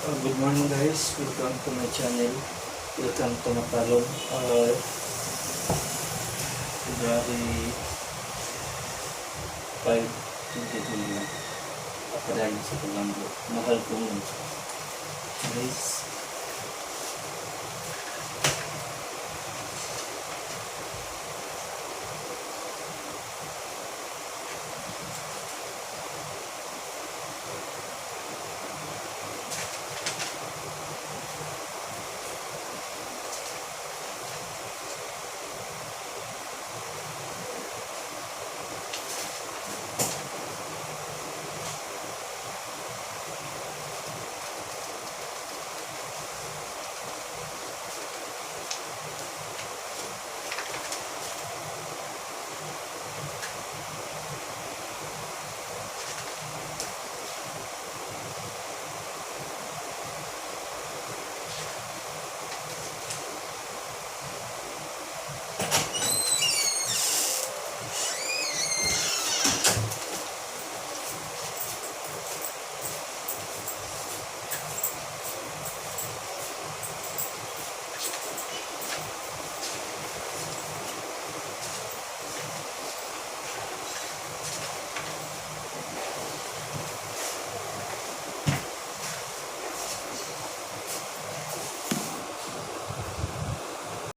Good morning, guys, welcome to my channel. Welcome to Matalom. February 5, 2021. Padayon sa paglambo. Mahal ko nun. Guys,